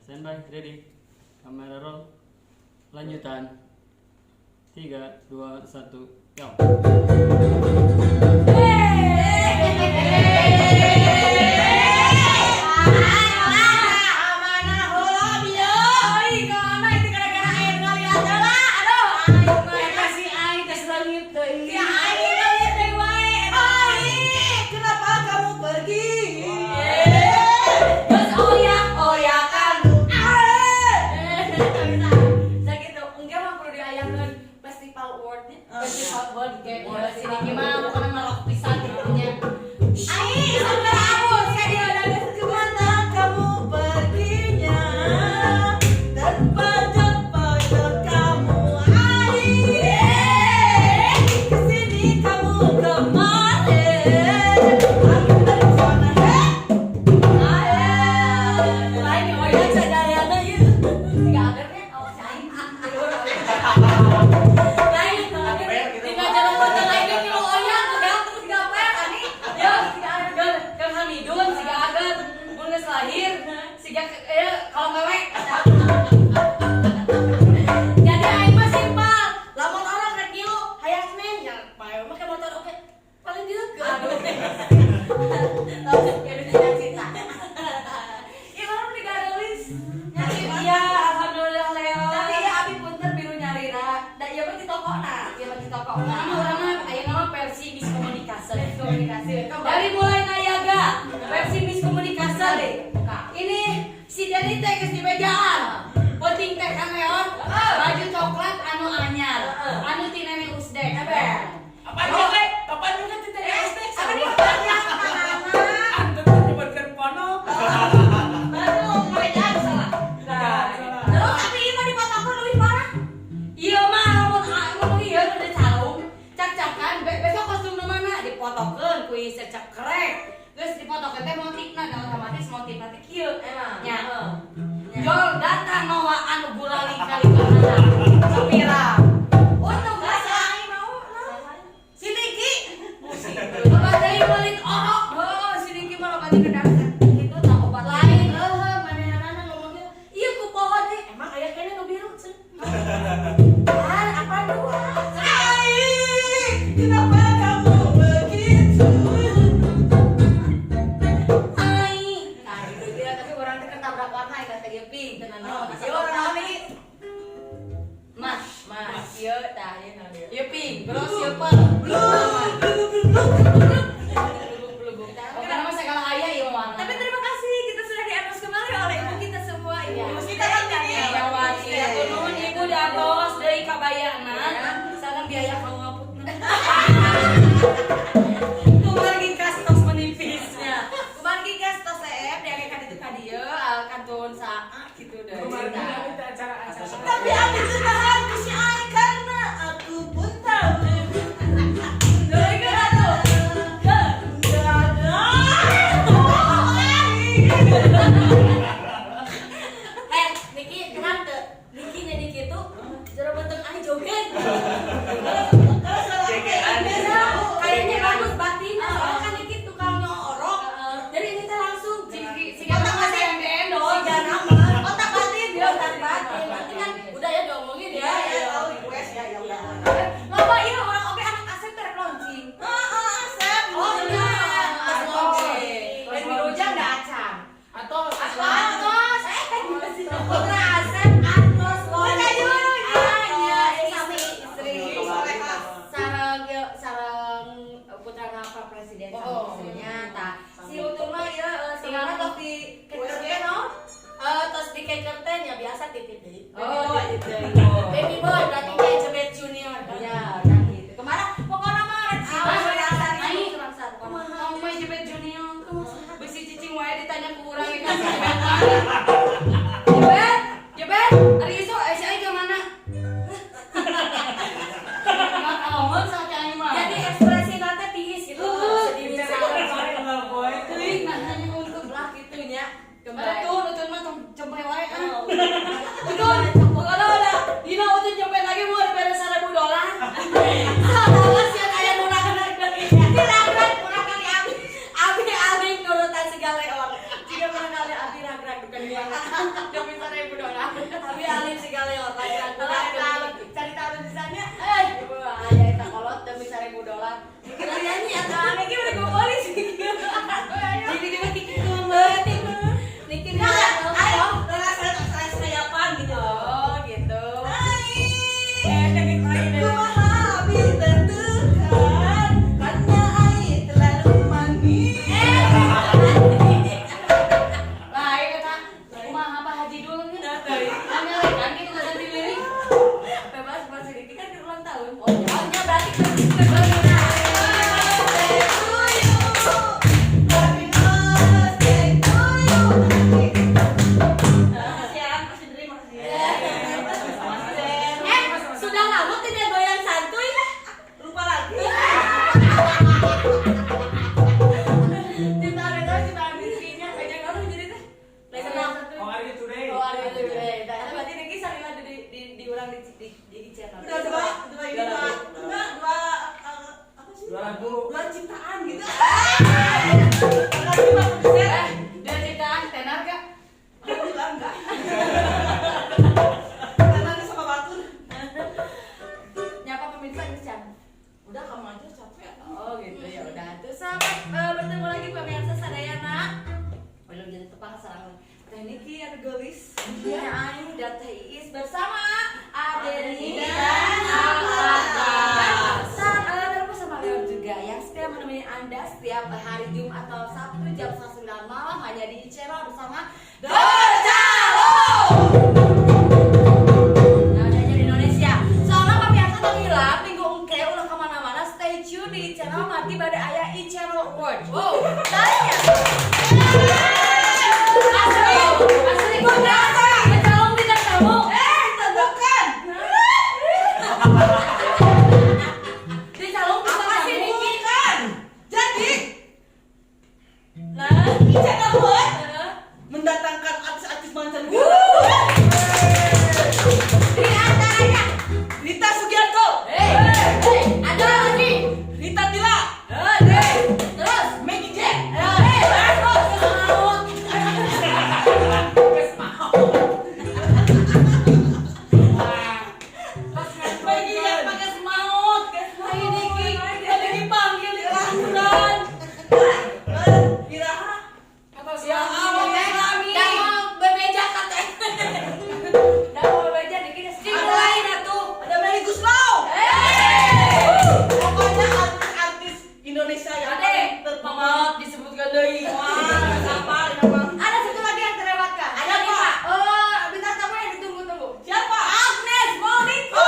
Standby, ready. Kamera roll. Lanjutan. 3, 2, 1, go. Amanah heula bieu. Oi, kemana itu gara-gara air ngaliat heula. Aduh, aing mah. Eta si aing teh leungit deui. Si aing leungit deui wae. Ai, kenapa kamu pergi? Geus oyak-oyakan. Eh. Bisa. Sakitu. Engke mah perlu diayakeun festival awardnya. Festival world game. Si Niki mah pokoknya marok pisan gitu nya. Ai, sampai aku saya ada kemana kamu perginya tanpa jemput kamu, ai, kesini kamu kemari, aku dari sana, hei. Lain oyak sadayana ieu. Siga agernya awas aing. Lain tinggal jalan batang aing ge ngilu oyak udah terus gaper ani. Ya siga ager Kang Hamidun siga ager mun geus lahir siga kalau ngewe. Jadi aing mah simpel. Lamun orang rek ngilu hayang neng yang pae make motor oke. Paling dileukeun. Aduh. Tahu ya cita-cita. Iya orang digarelis. Iya, alhamdulillah Leo. Tapi ya abi punten biru nyalira. Da ieu mah di tokona, ieu mah di tokona. Nama urang mah ayeuna mah versi miskomunikasi. Komunikasi. Dari mulai nayaga versi miskomunikasi. Ini si Denny teh geus dibejaan. Penting teh kan Leon, baju coklat anu anyar, anu ti Nenek Usdek. Apa juga? Apa juga tidak SD? Apa nih banyak anak. Antum menyebutkan pono. Baru ngebejaan salah. Terus tapi ieu mah dipotongkeun leuwih parah. Iya mah lamun ngomong ieu udah calung, cak-cakan besok kostum nu mana dipotokeun ku ieu cekrek. Geus dipotokeun teh motifna da otomatis motifna teh kieu. Emang. Nya. Heeh. Jol datang mawa anu gurali kali kana. Sapira. Untung geus aing mau nah. Si Niki. Loba deui meulit orok. Oh, si Niki mah loba dikedangkan. Gitu tah obat Lain heuh manehanana ngomongnya. Ieu ku poho deui. Emang aya keneh nu biru cenah. Ah, apa dua? Ai, kenapa kamu begitu? Ai. Nah, gitu dia tapi urang teh ketabrak warna ieu teh ieu pink tenan naon. Ieu warna naon nih? Mas, Mas, ieu tah ieu naon ieu? Ieu pink, terus ieu peul. Blue, blue, blue, blue. Pokoknya mah segala aya ieu mah warna. Tapi terima kasih kita sudah di-endorse kembali oleh ibu kita semua. Ibu Ya. kita kan ini. Ya wajib. Nuhun ibu diatos deui kabayana. Sareng biaya kamu ngaputna. Kumargi kastos menipisnya. Kumargi gas tos CF diakekan itu ka dieu kantun saa gitu deh. Kemarin kita acara-acara. Tapi aku tahan ku si Ai karena aku pun tahu. Dari kan tuh. Enggak ada. Ai. Eh, Niki terang teu? Niki jadi kitu, jero beuteung aing joget. Kalau salah aku Kayaknya bagus batinnya, soalnya kan Niki tukang nyorok. Jadi ini teh langsung si Otak otak batin. yang di endorse. Siga nama. Otak batin ya, otak batin. Berarti kan udah ya diomongin ya. Demi $1.000. Tapi alim si Galeon lagi Cari tahu tulisannya. Eh, aya eta kolot demi $1.000. Mikir nyanyi ya. Nah, Niki udah gue polisi. Jadi dia Niki kumaha. Niki Nah, ayo rasa sayapan gitu. Oh, gitu. Hai. Eh, Kumaha abi tentukan karena ai terlalu manis. Lain eta. Kumaha Pak Haji dulu nya. Kan gitu nggak dilirik. Bebas buat si Niki kan di ulang tahun. Oh, nya berarti Happy birthday to you. Makasih ya, makasih Dri, makasih ya. Makasih Den. Eh, sudah lama tidak goyang santuy. Lupa lagi. Cinta itu cinta istrinya kayaknya kamu jadi teh. Lain senang. Oh, are you today? Oh, ada itu today. Nah, berarti Niki sarila di urang di channel. Udah dua, dua ini dua, dua, dua apa sih? Dua lagu. Dua ciptaan gitu. Makasih Pak Produser. Eh, dua ciptaan tenar gak? Alhamdulillah enggak. Karena ini sama batur. Nyapa pemirsa geus can. Udah kamu aja capek. Oh gitu ya udah. Terus sampai bertemu lagi pemirsa sadayana. Belum jadi tepang sarang Teh Niki anu geulis. Ya aing dan Teh Iis bersama Adeni dan Atta. Dan sama Leon juga yang setia menemani Anda setiap hari Jumat atau Sabtu jam 9 malam hanya di channel bersama Dorcalo. Nah, udah jadi Indonesia. Soalnya pemirsa tong hilap minggu engke ulah kemana-mana stay tune di channel Mati Bada Aya i Channel Award. Wow, tanya. Asli, asli gua berasa. Calon tidak tamu. Eh, tentukan. Di calon Apa tidak sih tamu. bukan? Jadi, Nah, channel Award mendatangkan artis-artis mancanegara. di antaranya. Rita Sugianto, Hey, hey, ada lagi. Rita Tila, Eh, terus. Maggie Jack. Eh, terus. Maut. Maggie Jack pakai semaut. Ayo Niki, tadi dipanggil di kuburan. Iraha. Atau Ya siapa? Allah, Kami. Dah mau bebeja katanya. Dah mau bebeja Niki dah Ada. lain atuh. Ada Melly Goeslaw. Eh. Pokoknya artis-artis Indonesia yang Ade, paling terkenal. Mamat disebutkan deui. Wah, siapa ini nama? Ada satu lagi yang terlewatkan. Ada apa? Oh, bintang tamu yang ditunggu-tunggu. Siapa? Agnes Monica.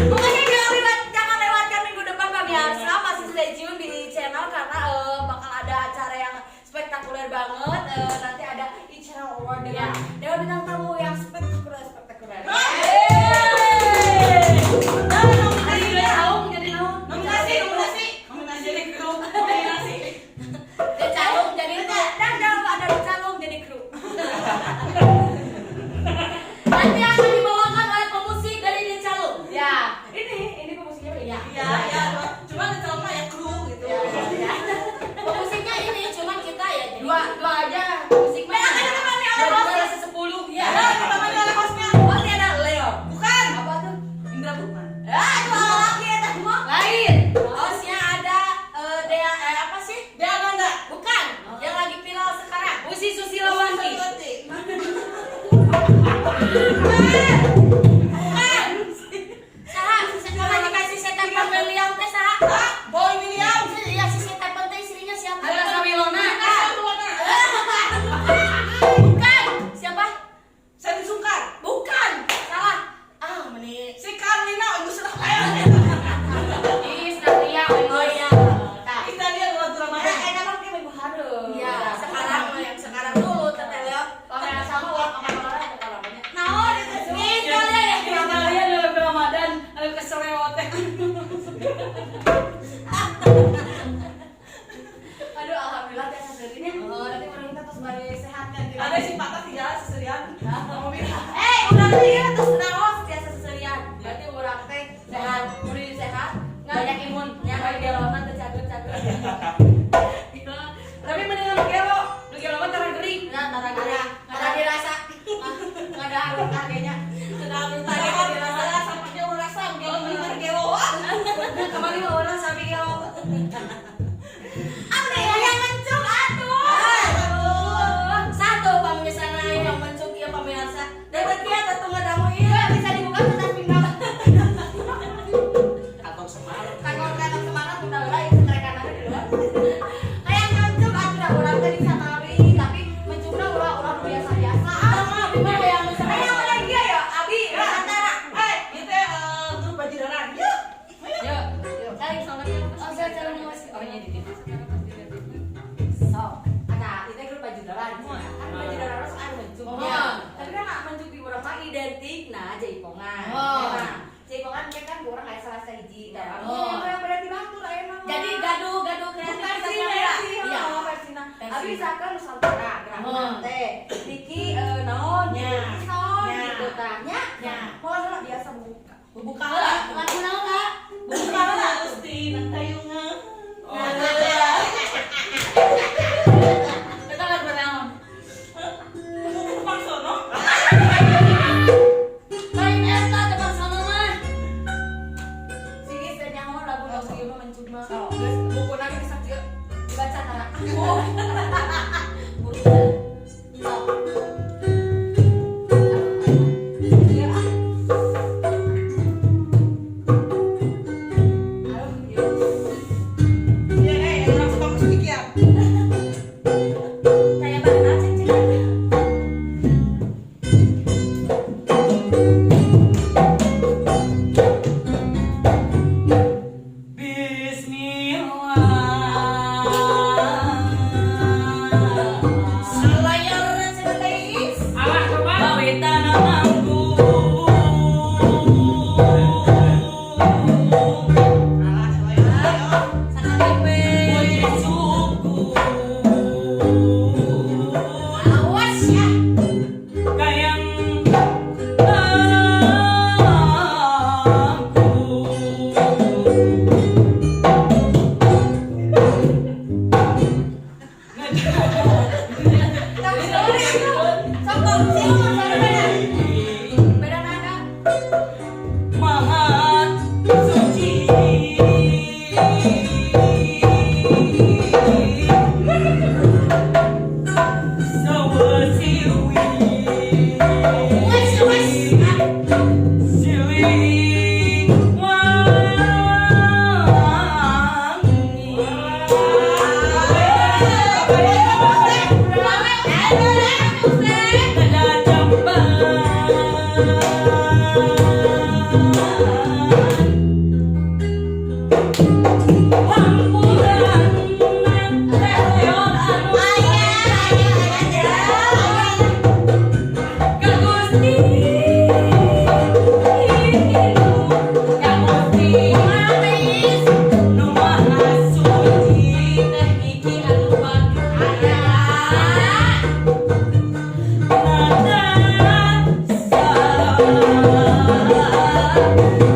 Pokoknya jangan lewatkan minggu depan pemirsa, masih stay tune di channel karena bakal ada acara yang spektakuler banget. Nanti ada e Channel Award dengan bintang tamu yang spektakuler spektakuler. Yeay. Nah, nominasi Jadi naon, jadi naon. Nominasi, nominasi. Nominasi jadi kru. Nominasi. Dia calung jadi dan jangan lupa ada calung jadi kru. Nanti akan dibawakan oleh pemusik dari The Calung. Ya, ini pemusiknya ya. Iya, iya. Cuma di calon mah ya kru gitu. Ya. Pemusiknya ini cuman kita ya jadi Dua aja musik mah. Eh, akan ditemani oleh Dua hostnya. rasa 10 ya. Ya, ditemani oleh hostnya. Hostnya ada Leo. Bukan. Apa tuh? Indra Bukman. Ah, dua lagi ya mah. lain. Hostnya ada Dea apa sih? Dea Ananda. Bukan, yang lagi viral sekarang. Usi Susilawanti. Bukan. Saha, kalau dikasih Stephen William teh saha? Ah, Boy William. Iya, si Stephen teh istrinya siapa? Ada Sawilona. Bukan. Siapa? Sani Sungkar. Bukan. Salah. Ah, meni. Si Carlina Agus lah. Is Natria. Oh iya. Tah. Italia lagu Nah, Ramayana. enak mah minggu hareup. Iya, sekarang mah yang sekarang dulu teteh Leo. Pameran sama uang kemana-mana bukan namanya. Naon itu? Nih, kalian ya. Natalia dalam Ramadan, aduh kesel teh. Aduh, alhamdulillah teh seserinya. Oh, nanti orang kita terus bari sehat kan. Ada si patah di jalan seserian. Mobil. Eh, urang teh ieu terus naon tiasa seserian. Berarti urang teh sehat, murid sehat, banyak imun, nya bari gelona teu cager-cager. Tapi mendingan gelo. Kan Nusantara gerak teh. Niki naon? Nya. Niki naon Nya. gitu tah nya. Nya. Moal heula biasa buka. Buka heula. Lagu naon, Kak? Buka heula Gusti nang tayungan. Eta lagu naon? Tebang sono. Lain eta tebang sono mah. Sigi teh nyaho lagu lagu ieu mah mencug mah. Sok. Geus bukuna ge bisa kieu dibaca tara. Buru. Sok. Ieu ah. Aduh, ieu. Ya orang suka masuk pikiran. Kayak bana ceng. Bismillah. Salayar cenah teh Is. Alah coba. Bawetan manggung. Alah salayar. Sakalipe. Puji syukur. Awas ya. Kayang aku. Tapi sorry. Sok sih sorry beda. Beda nada. Maha suci. Sawasiwi. Wes wes. Siling wangi. Nada jamban. Hampuran teh leon anu Ka Gusti Ka Gusti Nu Maha Suci teh Niki anu bager. Nada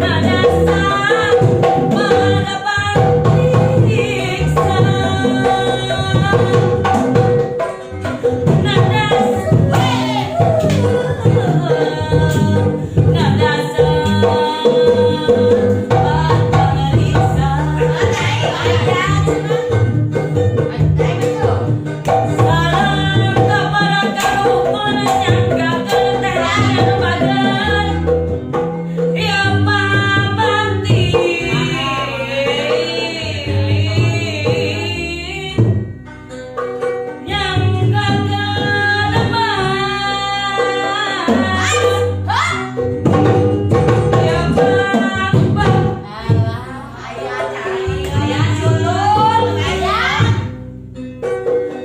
nada sa madapat diksa. Nada nada sa patariksa. Salam kepada karuhun nyanggakeun teh anu bager. Ya pabakti. Nyanggakeun emas. Ya pabakti.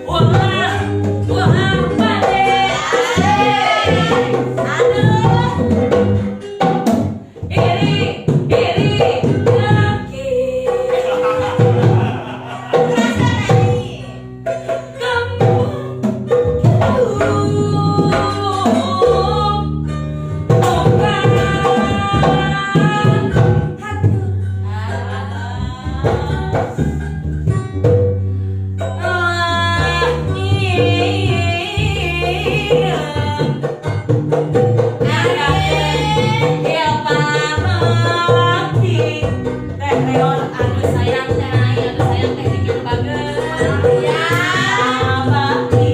Wah, wah, pade. Iri, iri, kaki. Kembung, bukan hati. Ah, iya. Ya pamati teh Leon anu sayang teh anu sayang teh Niki anu bager. Pamati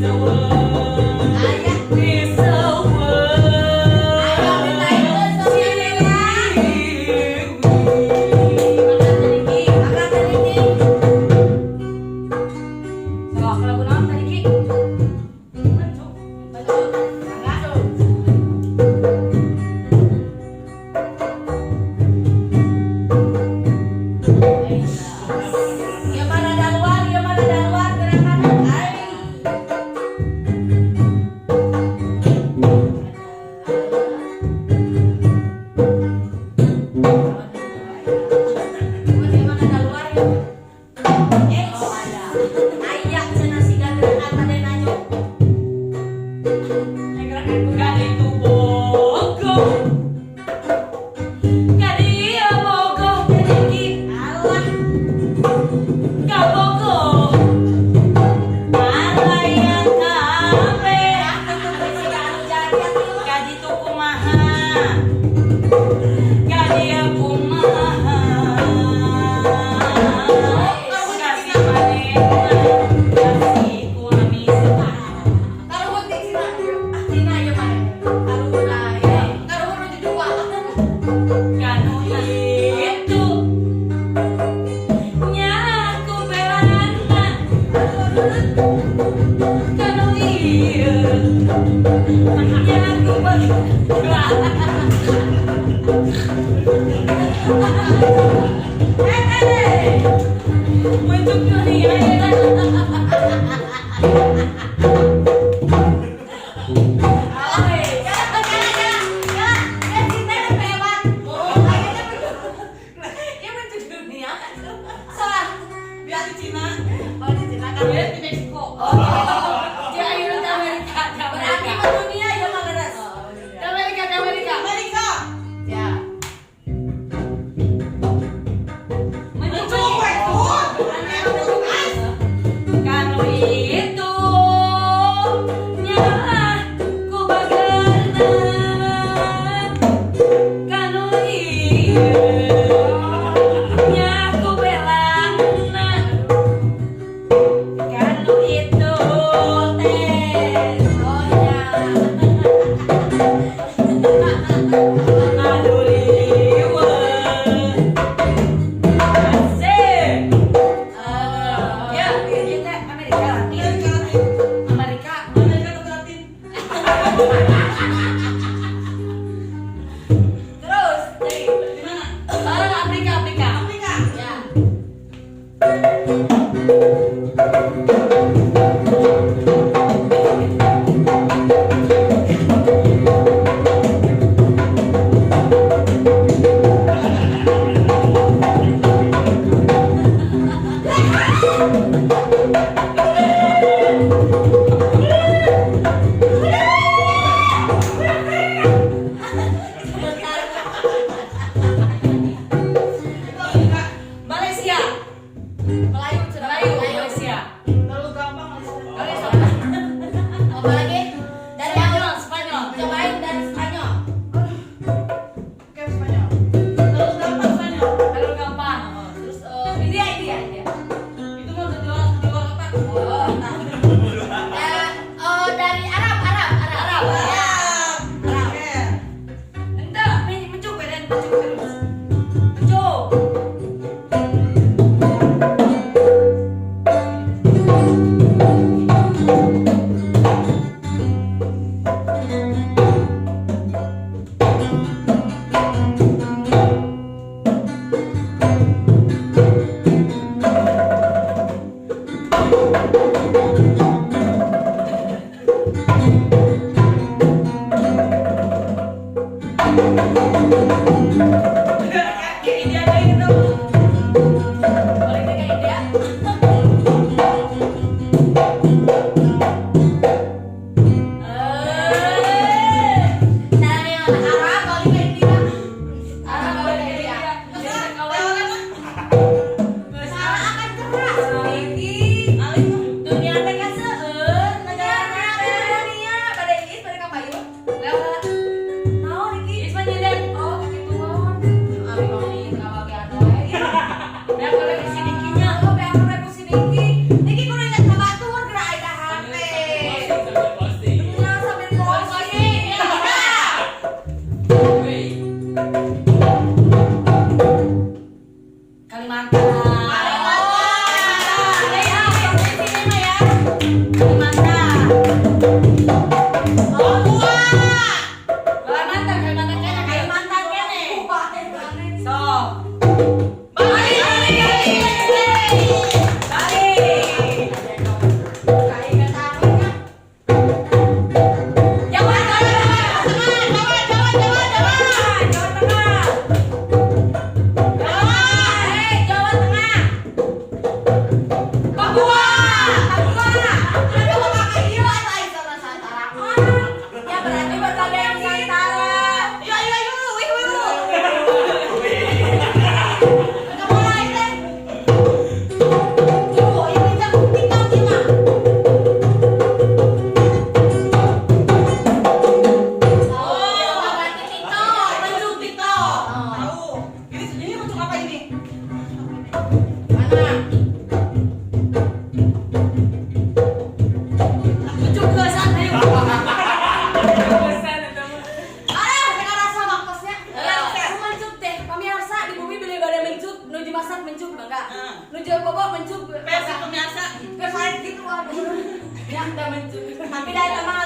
seueung seueung. Sok lagu naon tadi Ki? Mencuk. Baju. Ya mana daluar, ya mana daluar gerakan ai. Mana daluar ya? Eh, aya cenah. Kanu ieu nya aku Mencuk dunia ya kan. Dia mencuk dunia. Salah. Biar di Cina. Oh, di Cina kan. Dia di Meksiko. Dia akhirnya ke Amerika, ke Berarti Amerika. mendunia ya mah beres. Ke Amerika, ke Amerika. Amerika. Ya. Mencuk. Mencuk, mencuk. Kanu itu nya ku bagerna. Kanu ieu nya ku belangna. Kanu itu teh Oh ya. Aduh liwet. Asik. Ya, ieu teh Amerika Latin. Amerika Latin. Amerika. Amerika Latin. Terus, jadi Di mana? Bareng Afrika, Afrika. Afrika. ya. Afrika. Malaysia. Melayu, sudah Melayu, Melayu. Malaysia. Terlalu gampang Malaysia. Oke, so. Apa lagi? Dari Spanyol, Spanyol. Cobain dari Spanyol. Oke, Spanyol. Terlalu gampang Spanyol. Terlalu gampang. Terus India, India, India. Itu mah udah di luar otak. Oh. Oh, dari Arab, Arab, Arab. Arab. Ya. Arab. Oke. Entah, mencuk badan, mencuk terus. Mencuk. Kayak India kayak gitu. Boleh ke India? Eh. Dari Arab balik ke India. Arab balik ke India. Jadi kawan. Salah akan keras. Alim. Dunia Nya. Kita mencuri. Tapi da eta mah